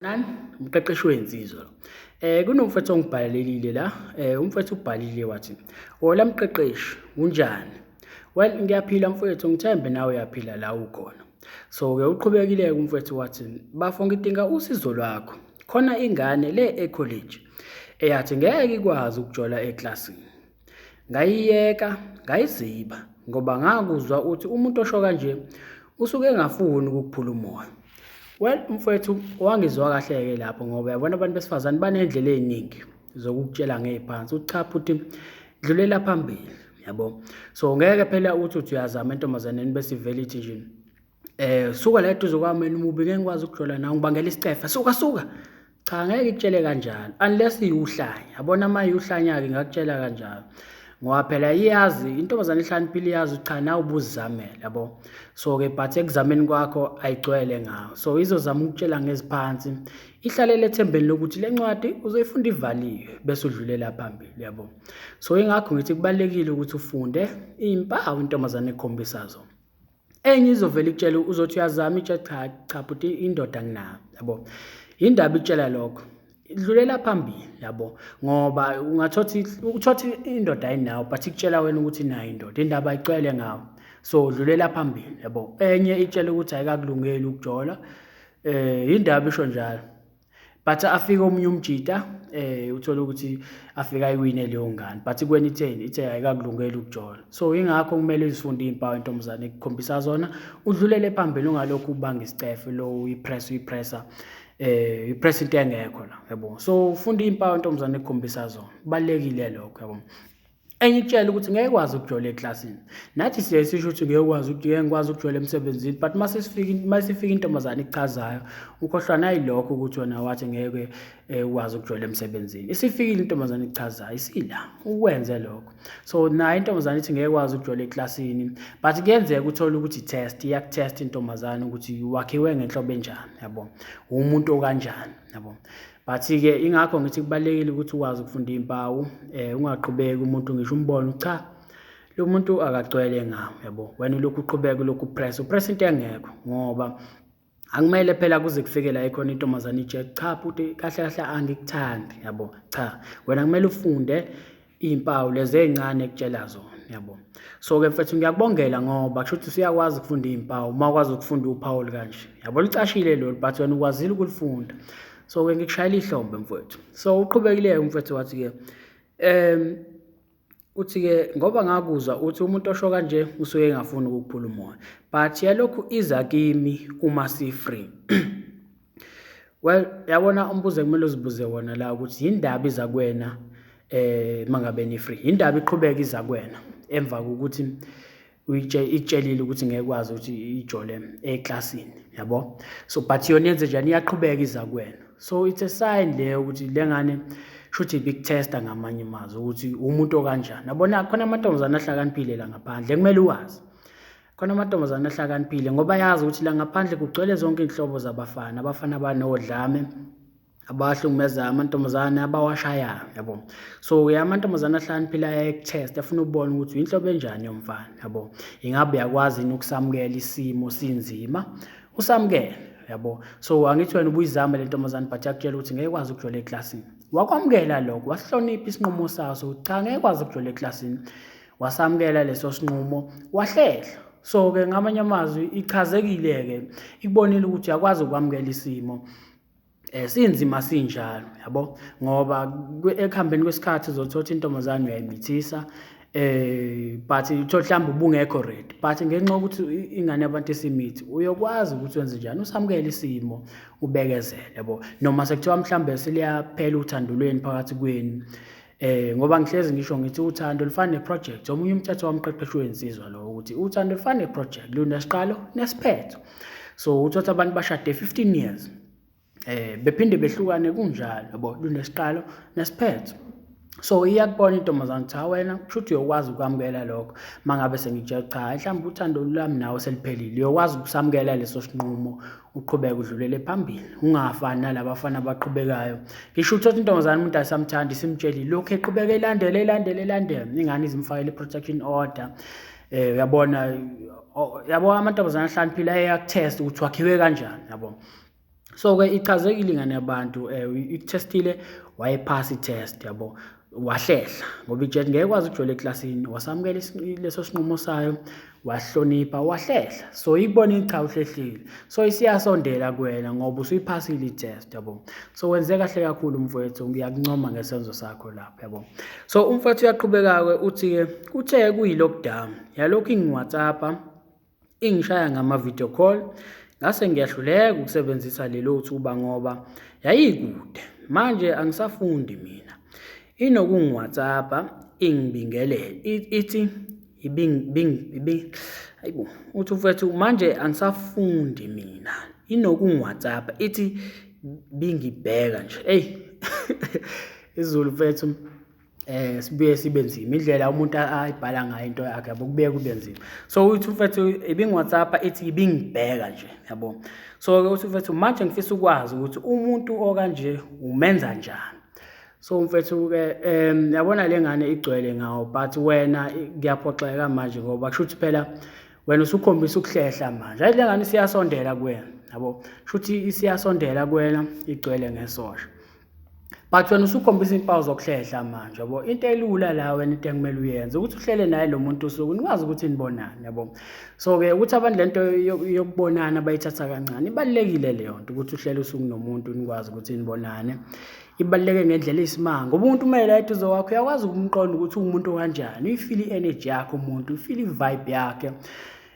Nani umqeqeshi wensizwa lo. Kunomfethu ongibhalelile la, umfethu ubhalile wathi, "Hola mqeqeshi, unjani?" Well, ngiyaphila mfethu, ngithembe nawe uyaphila la ukhona. So-ke uqhubekile-ke umfethu wathi, "Bafo ngidinga usizo lwakho. Khona ingane le ekholeji eyathi ngeke ikwazi ukujola eklasini. Ngayiyeka ngayiziba ngoba ngakuzwa uthi umuntu osho kanje usuke engafuni ukukuphula umoya. Well, mfowethu wangizwa kahle-ke lapho ngoba yabona abantu besifazane baney'ndlela ey'ningi zokukutshela ngey'phansi uthi cha bhuti dlulela phambili yabo. So ngeke phela uthi uthi uyazama entombazaneni bese ivele ithi nje suka la eduze kwami wena umubi ngeke ngikwazi ukujola nawe ngibangela isicefe suka suka. Cha ngeke ikutshele kanjalo unless iwuhlanya. Yabona uma iwuhlanya-ke ingakutshela kanjalo. Ngoba phela iyazi intombazane ehlakaniphile iyazi cha nawe ubuzizamela yabo. So-ke but ekuzameni kwakho ayigcwele ngawe. So izozama ukutshela ngeziphansi ihlalele ethembeni lokuthi le ncwadi uzoyifunda ivaliwe bese udlulela phambili yabo. So ingakho ngithi kubalulekile ukuthi ufunde iy'mpawu intombazane ekukhombisa zona. Enye izovele ikutshele uzothi uyazama itshe cha cha bhuti indoda nginayo yabo. Yindaba ikutshela lokho. Dlulela phambili yabo ngoba ungathothi uthothi indoda ayinawo but ikutshela wena ukuthi inayo indoda indaba ayigcwele ngawe. So dlulela phambili yabo. Enye itshela ukuthi ayikakulungeli ukujola yindaba isho njalo. But afike omunye umjita uthole ukuthi afike ayiwine leyo ngane but kuwena itheni ithe ayikakulungeli ukujola. So ingakho kumele uzifunde iy'mpawu intombazane ekukhombisa zona udlulele phambili ungalokhu ubanga isicefe lo uyipress uyipressa uyipress into engekho la yabo. So ufunda iy'mpawu intombazane ekukhombisa zona kubalulekile lokho yabo. Enye ikutshela ukuthi ngeke kwazi ukujola eklasini. Nathi siyaye sisho ukuthi ngeke kwazi ukuthi ngeke ngikwazi ukujola emsebenzini but mase sifika mase ifika intombazane ichazayo ukhohlwa nayilokho ukuthi wena wathi ngeke ukwazi ukujola emsebenzini. Isifikile intombazane ichazayo isila ukwenze lokho. So nayo intombazane ithi ngeke kwazi ukujola eklasini but kuyenzeka uthole ukuthi test iyakutest intombazane ukuthi wakhiwe ngenhlobo enjani yabo. Umuntu okanjani yabo. But-ke ingakho ngithi kubalulekile ukuthi ukwazi ukufunda iy'mpawu ungaqhubeki umuntu ngisho umbone cha lo muntu akagcwele ngawo yabo. Wena ulokhu uqhubeka ulokhu upressa upressa into engekho ngoba akumele phela kuze kufike la ikhona intombazane itshe cha bhuti kahle kahle angikuthandi yabo. Cha wena kumele ufunde iy'mpawu lezi ey'ncane ekutshela zona yabo. So-ke mfethu ngiyakubongela ngoba kusho ukuthi usuyakwazi ukufunda iy'mpawu uma ukwazi ukufunda uphawu olukanje yabo licashile lolu but wena ukwazile ukulifunda. So-ke ngikushayela ihlombe mfowethu. So uqhubekile-ke umfethu wathi-ke uthi-ke ngoba ngakuzwa uthi umuntu osho kanje usuke engafuni ukukuphula umoya but yalokhu iza kimi uma si-free. Well, yabona umbuzo ekumele uzibuze wona la ukuthi yindaba iza kuwena mangabe ni-free. Yindaba iqhubeka iza kuwena emva kokuthi ikutshelile ukuthi ngeke kwazi ukuthi ijole eklasini yabo. So but yona yenze njani iyaqhubeka iza kuwena. So it's a sign leyo ukuthi le ngane shuthi ibikutesta ngamanye amazwi ukuthi umuntu okanjani. Yabona khona amantombazane ahlakaniphile la ngaphandle kumele uwazi. Khona amantombazane ahlakaniphile ngoba yazi ukuthi la ngaphandle kugcwele zonke iy'nhlobo zabafana, abafana abanodlame, abahlukumezayo amantombazane abawashayayo yabo. So-ke amantombazane ahlakaniphile ayaye-test afuna ukubona ukuthi uyinhlobo enjani yomfana yabo. Ingabe uyakwazi yini ukusamukela isimo sinzima usamukele yabo. So angithi wena ubuyizama le ntombazane but yakutshela ukuthi ngeke kwazi ukujola eklasini. Wakwamukela lokho wasihlonipha isinqumo saso ukuthi cha ngeke kwazi ukujola eklasini. Wasamukela leso sinqumo wahlehla. So-ke ngamanye amazwi ichazekile-ke ikubonile ukuthi uyakwazi ukwamukela isimo sinzima sinjalo yabo ngoba ekuhambeni kwesikhathi uzothola ukuthi intombazane uyayimithisa but uthole mhlawumbe ubungekho ready but ngenxa yokuthi ingane yabantu isimithi uyokwazi ukuthi wenze njani usamukele isimo ubekezele yabo. Noma sekuthiwa mhlawumbe seliyaphela uthando lweni phakathi kwenu ngoba ngihlezi ngisho ngithi uthando lufana neproject. Omunye umthetho wamqeqeshi wensizwa lo ukuthi uthando lufana neproject lunesiqalo nesiphetho. So uthatha abantu bashade 15 years bephinde behlukane kunjalo yabo lunesiqalo nesiphetho. So iyakubona intombazane ukuthi ha wena kusho ukuthi uyokwazi ukwamukela lokho mangabe sengitshela cha mhlawumbe uthando lwami nawe seliphelile uyokwazi ukusamukela leso sinqumo uqhubeke udlulele phambili ungafani nalabafana abaqhubekayo. Ngisho uthatha intombazane umuntu ayisamthandi simtshelile lokhu eqhubeka elandela elandela elandela ingane izimfakele i-protection order uyabona yabo amantombazane ahlakaniphile ayakuthesta ukuthi wakhiwe kanjani yabo. So-ke ichazekile ingane yabantu, ikuthestile, wayephasa i-test, yabo, wahlehla ngoba ijet ngeke kwazi ukujola eklasini, wasamukela leso sinqumo sayo, wahlonipha, wahlehla. So ikubona cha uhlehlile, so isiyasondela kuwena ngoba usuyiphasile i-test, yabo. So wenze kahle kakhulu mfowethu, ngiyakuncoma ngesenzo sakho lapho, yabo. So umfowethu uyaqhubeka-ke uthi-ke kuthe kuyi-lockdown yalokhu ingi-WhatsApp-a, ingishaya ngama-video call, ngase ngiyahluleka ukusebenzisa lelo thuba ngoba yayikude. Manje angisafundi mina, inokungi-WhatsApp-a ingibingelele ithi ibing bing ibing, hayibo. Uthi mfethu manje angisafundi mina, inokungi-WhatsApp ithi bingibheka nje. Eyi, isiZulu mfethu sibuye sibe nzima indlela umuntu ayibhala ngayo into yakhe, yabo, kubuye kube nzima. So uthi mfethu ibingi-WhatsApp ithi ibingibheka nje, yabo. So-ke uthi mfethu manje ngifisa ukwazi ukuthi umuntu okanje umenza njani. So mfethu-ke yabona le ngane igcwele ngawo, but wena ngiyaphoxeka manje ngoba kusho ukuthi phela wena usukhombisa ukuhlehla manje. Hayi, le ngane isiyasondela kuwena, yabo, kusho ukuthi isiyasondela kuwena, igcwele ngesosha, but wena usukhombisa impawu zokuhlehla manje, yabo. Into elula la wena, into ekumele uyenze ukuthi uhlele naye lo muntu usuku, nikwazi ukuthi nibonane, yabo. So-ke ukuthi abantu lento yokubonana bayithatha kancane, ibalulekile leyo nto ukuthi uhlele usuku nomuntu, nikwazi ukuthi nibonane. Ibaluleke ngendlela eyisimanga ngoba umuntu uma ela eduze kwakho uyakwazi ukumqonda ukuthi uwumuntu okanjani, uyifile i-energy yakhe umuntu, uyifile i-vibe yakhe,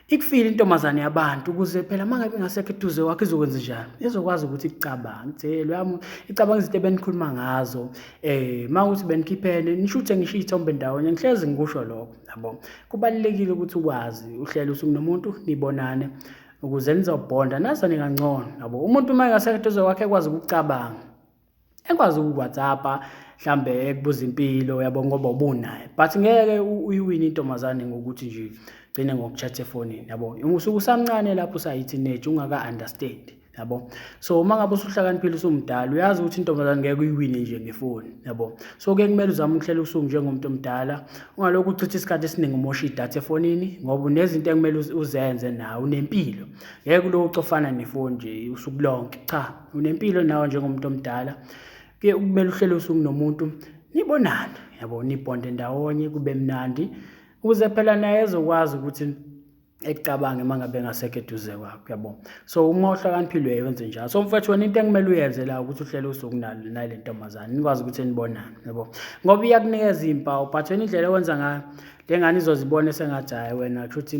ikufile intombazane yabantu, ukuze phela uma ngabe ingasekho eduze kwakho izokwenza njani, izokwazi ukuthi ikucabange, ithi loya, icabanga izinto ebenikhuluma ngazo, uma ukuthi benikhiphene nishuthe ngisho iy'thombe ndawonye. Ngihlezi ngikusho lokho, yabo. Kubalulekile ukuthi ukwazi uhlele usuku nomuntu, nibonane ukuze nizobhonda, nazane kangcono, yabo. Umuntu uma engasekho eduze kwakhe ekwazi ukucabanga, ekwazi uku-WhatsApp-a mhlambe, ekubuza impilo, yabo, ngoba ubunaye. But ngeke uyiwine intombazane ngokuthi nje gcine ngokuchatha efonini, yabo. Usuke usamncane lapho, usayi-teenage, ungaka-understand, yabo. So uma ngabe usuhlakaniphile, usumdala, uyazi ukuthi intombazane ngeke uyiwine nje ngefoni, yabo. So ke kumele uzame ukuhlela usuku njengomuntu omdala, ungalokhu uchitha isikhathi esiningi umosha idatha efonini ngoba unezinto ekumele uzenze nawe, unempilo. Ngeke ulokhu ucofana nefoni nje usuku lonke, cha, unempilo nawe njengomuntu omdala. Kuye kumele uhlele usuku nomuntu, nibonane, yabo, nibhonde ndawonye, kube mnandi, ukuze phela naye ezokwazi ukuthi ekucabange uma ngabe engasekho eduze kwakho, yabo. So uma uhlakaniphile wenze njalo. So mfethu wena into ekumele uyenze la ukuthi uhlele usuku nale ntombazane, nikwazi ukuthi nibonane, yabo, ngoba iyakunikeza iy'mpawu, but wena indlela owenza ngayo le ngane izozibona sengathi hhayi, wena kusho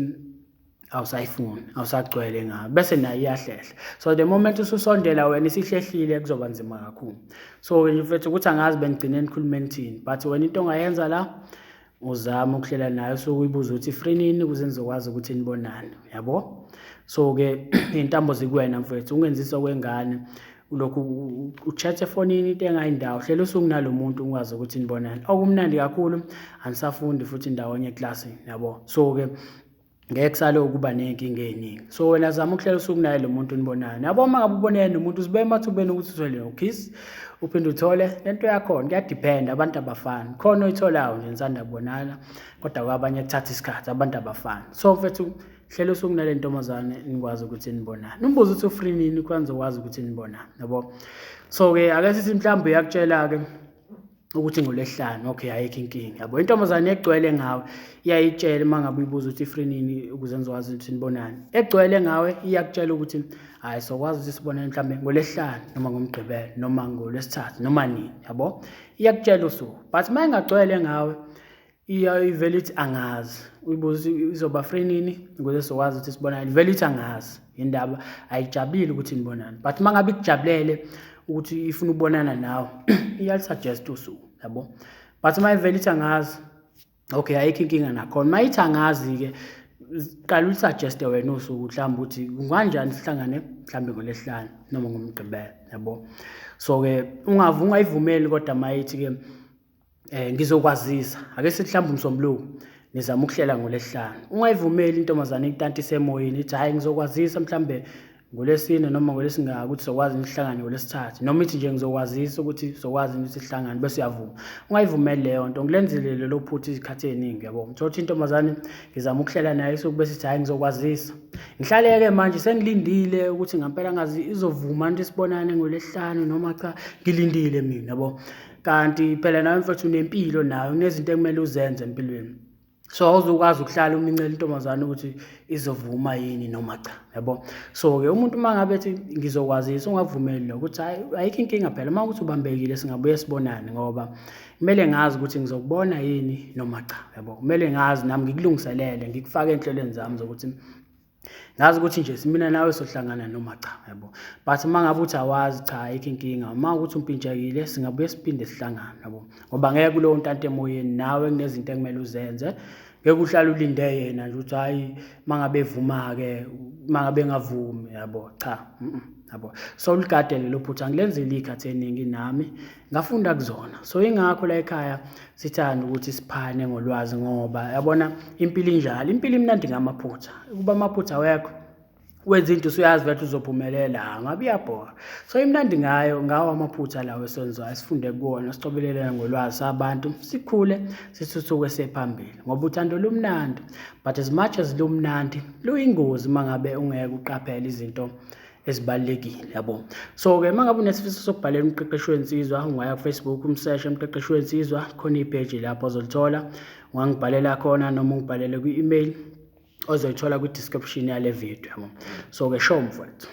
awusayifuni, awusagcwele ngayo, bese nayo iyahlehla. So the moment ususondela wena isihlehlile, kuzoba nzima kakhulu. So mfethu ukuthi angazi benigcine nikhulume nithini, but wena into ongayenza la, uzame ukuhlela nayo usuke uyibuza ukuthi free nini ukuze nizokwazi ukuthi nibonane, yabo. So-ke iy'ntambo zikuwena mfethu, ungenzisi okwengane ulokhu uchat efonini into engayindawo. Hlela usuku nalo muntu, ukwazi ukuthi nibonane. Okumnandi kakhulu, anisafundi futhi ndawonye eklasini, yabo. So-ke ngeke kusale ukuba ney'nkinga ey'ningi. So wena zama ukuhlela usuku naye lo muntu, nibonane, yabo. Uma ngabe ubonene nomuntu uzibe emathubeni ukuthi uthole nokiss, uphinde uthole lento yakhona. Kuyadiphenda, abantu abafani. Khona oyitholayo nje nisanda kubonana, kodwa kwabanye kuthatha isikhathi, abantu abafani. So mfethu hlela usuku nale ntombazane, nikwazi ukuthi nibonane, umbuzo ukuthi u-free nini kwanze ukwazi ukuthi nibonane, yabo. So-ke ake sithi mhlawumbe uyakutshela-ke ukuthi ngolwesihlanu, okay, ayikho inkinga, yabo. Intombazane egcwele ngawe iyayitshela uma ngabe uyibuza ukuthi free nini ukuze nizokwazi ukuthi nibonane. Egcwele ngawe iyakutshela ukuthi hhayi, sokwazi ukuthi sibonane mhlawumbe ngolwesihlanu noma ngomgqibelo noma ngolwesithathu noma nini, yabo, iyakutshela usuku. But uma ingagcwele ngawe iya ivele ithi angazi. Uyibuza izoba free nini ukuze sizokwazi ukuthi sibonane, ivele ithi angazi. Indaba ayijabulile ukuthi nibonane, but uma ngabe ikujabulele ukuthi ifuna ukubonana nawe, iyalisuggest usuku, yabo. But uma ivele ithi angazi, okay, ayikho inkinga nakhona. Uma ithi angazi-ke, qala ulisuggeste wena usuku, mhlawumbe ukuthi kunganjani sihlangane mhlawumbe ngolwesihlanu noma ngomgqibelo, yabo. So-ke ungayivumeli, kodwa uma ithi-ke ngizokwazisa, ake sithi mhlawumbe umsombuluko, nizama ukuhlela ngolwesihlanu, ungayivumeli intombazane ikutantise emoyeni ithi hhayi, ngizokwazisa mhlawumbe. ngolwesine noma ngolwesingaka ukuthi sokwazi nihlangane ngolwesithathu, noma ithi nje ngizokwazisa ukuthi sokwazi ukuthi sihlangane bese uyavuma. Ungayivumeli leyo nto. Ngilenzile lelo phutha izikhathi ey'ningi yabo. Ngithola ukuthi intombazane ngizama ukuhlela nayo isuku bese ithi hhayi ngizokwazisa. Ngihlale-ke manje sengilindile ukuthi ngampela ngazi izovuma ukuthi sibonane ngolwesihlanu noma cha, ngilindile mina yabo. Kanti phela nawe mfethu unempilo nawe, kunezinto ekumele uzenze empilweni. So awuzukwazi ukuhlala umincela intombazane ukuthi izovuma yini noma cha, yabo. So-ke umuntu uma ngabe ethi ngizokwazisa, ungavumeli lokho ukuthi hhayi ayikho inkinga phela uma ukuthi ubambekile singabuye sibonane ngoba kumele ngazi ukuthi ngizokubona yini noma cha, yabo. Kumele ngazi nami ngikulungiselele, ngikufake ey'nhlelweni zami zokuthi ngazi ukuthi nje mina nawe sohlangana noma cha, yabo. But uma ngabe uthi awazi, cha ayikho inkinga. Uma ukuthi umpintshekile singabuye siphinde sihlangane, yabo. Ngoba ngeke kulowo ntanto emoyeni nawe kunezinto ekumele uzenze. Ngeke uhlale ulinde yena nje ukuthi hhayi uma ngabe evuma-ke, uma ngabe engavumi, yabo, cha, yabo. So uligade lelo phutha, angilenzile iy'khathi ey'ningi nami, ngafunda kuzona. So ingakho la ekhaya sithanda ukuthi siphane ngolwazi ngoba yabona impilo injalo, impilo imnandi ngamaphutha. Ukuba amaphutha awekho, wenza into usuyazi vele uzophumelela, ngabe iyabhora. So imnandi ngayo, ngawo amaphutha lawo esiwenzayo, sifunde kuwona, sicobelelane ngolwazi abantu, sikhule, sithuthuke siye phambili. Ngoba uthando lumnandi, but as much as lumnandi, luyingozi uma ngabe ungeke uqaphele izinto ezibalulekile, yabo. So-ke uma ngabe unesifiso sokubhalela umqeqeshi wensizwa, ungaya ku-Facebook umseshe umqeqeshi wensizwa, khona ipheji lapho ozolithola, ungangibhalela khona noma ungibhalele kwi-email ozoyithola kwi-description yale video, yabo. So-ke sho mfowethu.